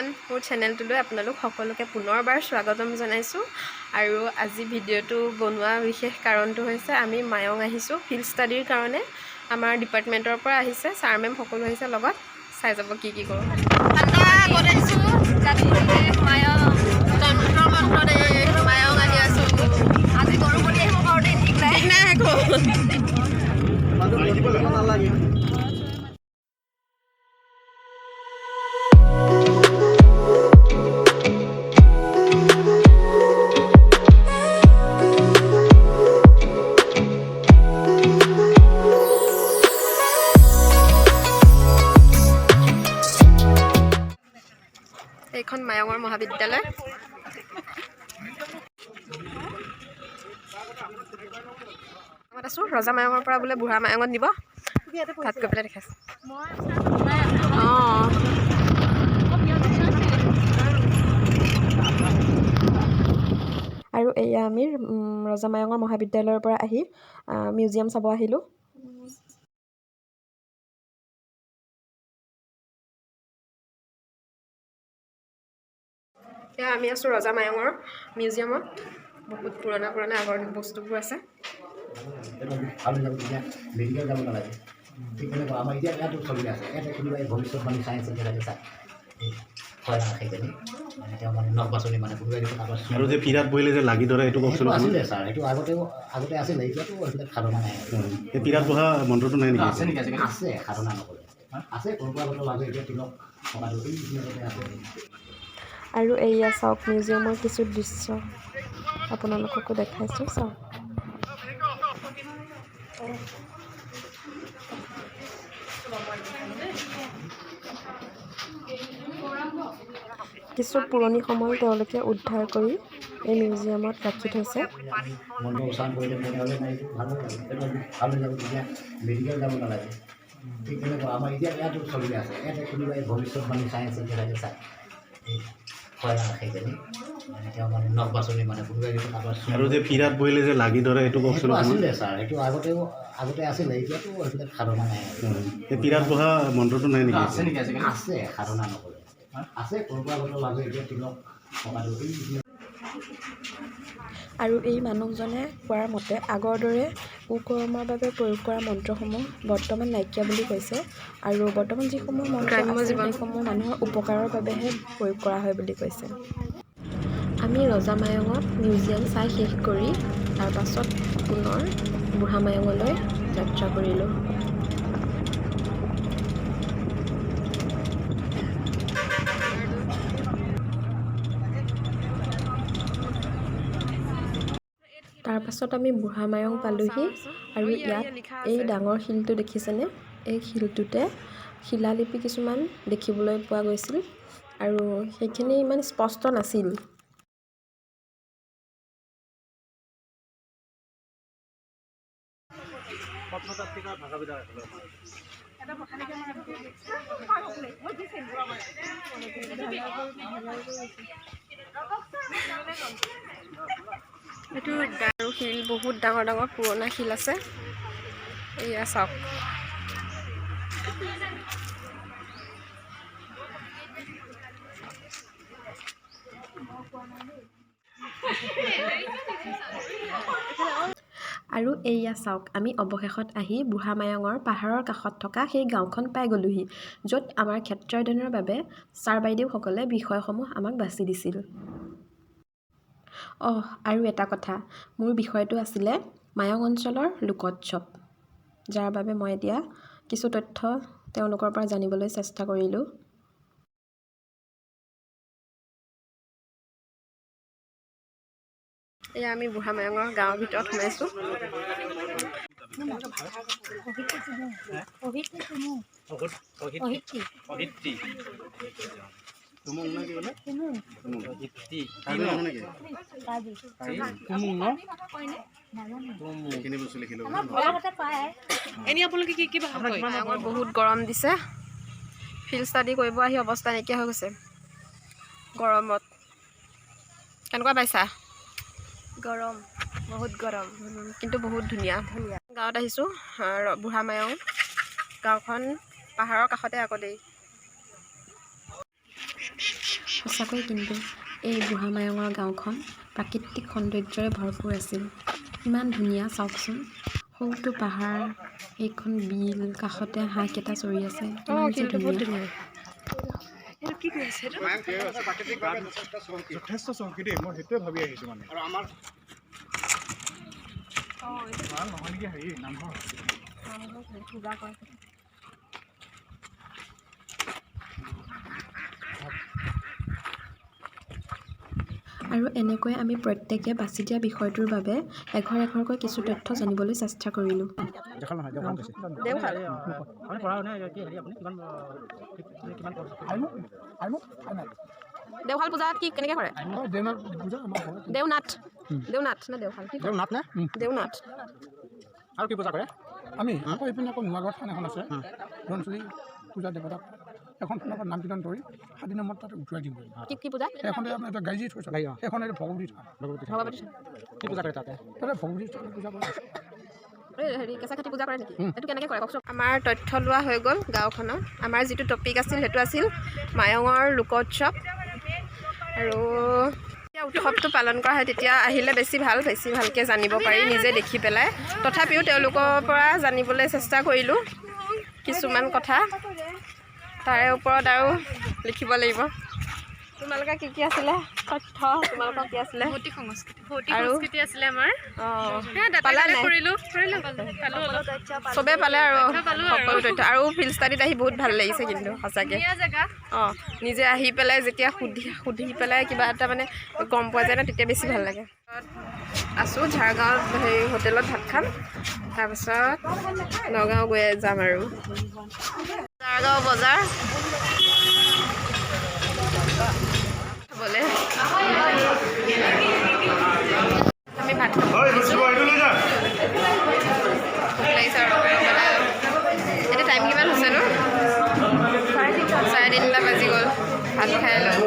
Everyone, মোৰ চেনেলটোলৈ আপোনালোক সকলোকে পুনৰবাৰ স্বাগতম জনাইছোঁ। আৰু আজি ভিডিঅ'টো বনোৱা বিশেষ কাৰণটো হৈছে, আমি মায়ং আহিছোঁ ফিল্ড ষ্টাডিৰ কাৰণে। আমাৰ ডিপাৰ্টমেণ্টৰ পৰা আহিছে, ছাৰ মেম সকলো আহিছে লগত। চাই যাব কি কি কৰোঁ। ক'ত আহিছোঁ? তন্ত্ৰ মন্ত্ৰত মায়ং আহি আছোঁ। আজি গৰু বলি আহিব পাৰোঁ দেই, ঠিক নাই। ঠিক নাই একো। এইখন মায়ঙৰ মহাবিদ্যালয়। মায়ঙত আছোঁ। ৰজা মায়ঙৰ পৰা বোলে বুঢ়া মায়ঙত নিব। তাত গৈ পেলাই দেখাইছোঁ। অঁ, আৰু এয়া আমি ৰজা মায়ঙৰ মহাবিদ্যালয়ৰ পৰা আহি মিউজিয়াম চাব আহিলোঁ। এয়া আমি আছোঁ ৰজা মায়ঙৰ মিউজিয়ামত। বহুত পুৰণা পুৰণা আগৰ বস্তুবোৰ আছে। সেইটো ভাল হৈ যাব, তেতিয়া মেডিকেল যাব নালাগে। ঠিক তেনেকুৱা আমাৰ এতিয়া ইয়াতো চলি আছে। ইয়াতে কোনোবাই ভৱিষ্যতবাণী চাই আছে, তেনেকৈ চাই এই খয়ৰা সেইখিনি মানে তেওঁ মানে নখ বাছনি মানে কোনোবাই যদি কাৰোবাৰ আৰু যে পীৰাত বহিলে যে লাগি ধৰে, সেইটো কওকচোন সেইটো অকণমান। আছিলে ছাৰ, সেইটো আগতেও আগতে আছিলে। এতিয়াতো সেইবিলাক সাধনা নাই আৰু। এই পীৰাত বহা মন্ত্ৰটো নাই নেকি? আছে, সাধনা নকৰে। আছে পৰম্পৰাগত ভাৱে এতিয়া তিলক থকাটো এইখিনিতে আছে। আৰু এয়া চাওক, মিউজিয়ামৰ কিছু দৃশ্য আপোনালোককো দেখাইছোঁ, চাওক। কিছু পুৰণি সমল তেওঁলোকে উদ্ধাৰ কৰি এই মিউজিয়ামত ৰাখি থৈছে। মন্ত্ৰ উচ্চাৰণ কৰিলে তেনেহ'লে মানে এইটো ভাল হৈ যাব, সেইটো ভাল হৈ যাব, তেতিয়া মেডিকেল যাব নালাগে। ঠিক তেনেকুৱা আমাৰ এতিয়া ইয়াতো চলি আছে। ইয়াতে কোনোবাই ভৱিষ্যতবাণী চাই আছে, তেনেকৈ চাই এই খয়ৰা সেইখিনি মানে তেওঁ মানে নখ বাছনি মানে কোনোবাই যদি কাৰোবাৰ আৰু যে পীৰাত বহিলে যে লাগি ধৰে, সেইটো কওকচোন সেইটো অকণমান। আছিলে ছাৰ, সেইটো আগতেও আগতে আছিলে। এতিয়াতো সেইবিলাক সাধনা নাই আৰু। এই পীৰাত বহা মন্ত্ৰটো নাই নেকি? আছে, সাধনা নকৰে। আছে পৰম্পৰাগতভাৱে এতিয়া তিলক থকাটো এইখিনি। আৰু এই মানুহজনে কোৱাৰ মতে আগৰ দৰে কুকৰ্মৰ বাবে প্ৰয়োগ কৰা মন্ত্ৰসমূহ বৰ্তমান নাইকিয়া বুলি কৈছে আৰু বৰ্তমান যিসমূহ মন্ত্ৰ গ্ৰাম্য আছে, জীৱন। সেইসমূহ মানুহৰ উপকাৰৰ বাবেহে প্ৰয়োগ কৰা হয় বুলি কৈছে। আমি ৰজা মায়ঙত মিউজিয়াম চাই শেষ কৰি তাৰপাছত পুনৰ বুঢ়া মায়ঙলৈ যাত্ৰা কৰিলোঁ। তাৰপাছত আমি বুঢ়া মায়ং পালোহি আৰু ইয়াত এই ডাঙৰ শিলটো দেখিছেনে? এই শিলটোতে শিলালিপি কিছুমান দেখিবলৈ পোৱা গৈছিল আৰু সেইখিনি ইমান স্পষ্ট নাছিল। এইটো আৰু শিল বহুত ডাঙৰ ডাঙৰ পুৰণা শিল আছে। এয়া চাওক। আৰু এইয়া চাওক, আমি অৱশেষত আহি বুঢ়া মায়ঙৰ পাহাৰৰ কাষত থকা সেই গাঁওখন পাই গ'লোহি, য'ত আমাৰ ক্ষেত্ৰ অধ্যয়নৰ বাবে ছাৰ বাইদেউসকলে বিষয়সমূহ আমাক বাছি দিছিল। অহ, আৰু এটা কথা, মোৰ বিষয়টো আছিলে মায়ং অঞ্চলৰ লোকোৎসৱ, যাৰ বাবে মই এতিয়া কিছু তথ্য তেওঁলোকৰ পৰা জানিবলৈ চেষ্টা কৰিলোঁ। এয়া আমি বুঢ়া মায়ঙৰ গাঁৱৰ ভিতৰত সোমাইছোঁ। তুমুং নে কি বোলে? কাৰ্বি মানুহ নেকি? এইখিনি বস্তু লিখি ল'ব। মায়ঙত বহুত গৰম দিছে। ফিল্ড ষ্টাডি কৰিব আহি অৱস্থা নাইকিয়া হৈ গৈছে গৰমত। কেনেকুৱা পাইছা? গৰম, বহুত গৰম। কিন্তু বহুত ধুনীয়া ধুনীয়া গাঁৱত আহিছোঁ। বুঢ়া মায়ং গাঁওখন পাহাৰৰ কাষতে আকৌ দেই। সঁচাকৈ কিন্তু এই বুঢ়া মায়ঙৰ গাঁওখন প্ৰাকৃতিক সৌন্দৰ্যৰে ভৰপূৰ আছিল। ইমান ধুনীয়া, চাওকচোন, সৌটো পাহাৰ, এইখন বিল, কাষতে হাঁহকেইটা চৰি আছে, অঁ কিমান যে শিলটো বহুত ধুনীয়া। ধুনীয়া। এইটো কি কৈ আছে এইটো? যথেষ্ট চহকী দেই, মই সেইটোৱে ভাবি আহিছোঁ। মানে ভাল নহয় নেকি হেৰি নামঘৰ? পূজা কৰে। আৰু এনেকৈ আমি প্ৰত্যেকে বাছি দিয়া বিষয়টোৰ বাবে এঘৰ এঘৰকৈ কিছু তথ্য জানিবলৈ চেষ্টা কৰিলোঁ। দেওশাল। দেওশাল পূজাত কি কেনেকৈ কৰে? দেওনাথ, দেওনাথ নে দেওশাল কি? দেওনাথ নে? দেওনাথ। আৰু কি পূজা কৰে? আমি আকৌ এইপিনে আকৌ নোৱাগৰ থান এখন আছে, ৰণচলী পূজা দেৱতাক এখন থানৰ নাম কীৰ্তন কৰি 7 দিনৰ মূৰত তাত উটুৱাই দিওঁগৈ। কি কি পূজা? সেইখনতে আপোনাৰ এটা গাড়ী থৈছোঁ, সেইখন এইটো ভগৱতী থান। ভগৱতী। ভগৱতী থান। কি পূজা কৰে তাতে? তাতে ভগৱতী থান পূজা কৰা আছে। এই হেৰি কেঁচা খেতি পূজা কৰে নেকি? এইটো কেনেকৈ কৰে কওকচোন। আমাৰ তথ্য লোৱা হৈ গ'ল গাঁওখনত। আমাৰ যিটো টপিক আছিল সেইটো আছিল মায়ঙৰ লোক উৎসৱ। আৰু যেতিয়া উৎসৱটো পালন কৰা হয় তেতিয়া আহিলে বেছি ভাল, বেছি ভালকৈ জানিব পাৰি নিজে দেখি পেলাই। তথাপিও তেওঁলোকৰ পৰা জানিবলৈ চেষ্টা কৰিলোঁ কিছুমান কথা, তাৰে ওপৰত আৰু লিখিব লাগিব। তোমালোকে কি কি আছিলে তথ্য? তোমালোকৰ কি আছিলে? ভৌতিক সংস্কৃতি, ভৌতিক আৰু? সংস্কৃতি আছিলে আমাৰ। অঁ সেয়া ডাটা পালা কালেক্ট নাই? কৰিলোঁ, কৰিলোঁ, পালোঁ অলপ। চবে পালে আৰু পালোঁ আৰু। সকলো তথ্য। আৰু ফিল্ড ষ্টাডিত আহি বহুত ভাল লাগিছে কিন্তু সঁচাকৈ। ধুনীয়া জেগা। অঁ, নিজে আহি পেলাই যেতিয়া সুধি সুধি পেলাই কিবা এটা মানে গম পোৱা যায় ন, তেতিয়া বেছি ভাল লাগে। আছোঁ ঝাৰগাঁৱত, হেৰি হোটেলত ভাত খাম, তাৰপাছত নগাঁও গৈ যাম। আৰু ঝাৰগাঁও বজাৰ খাবলৈ আমি ভাত খাব আহিছোঁ। ভোক লাগিছে আৰু মানে এতিয়া টাইম কিমান হৈছে নো? 3:30 বাজি গ'ল। ভাত খাই লওঁ।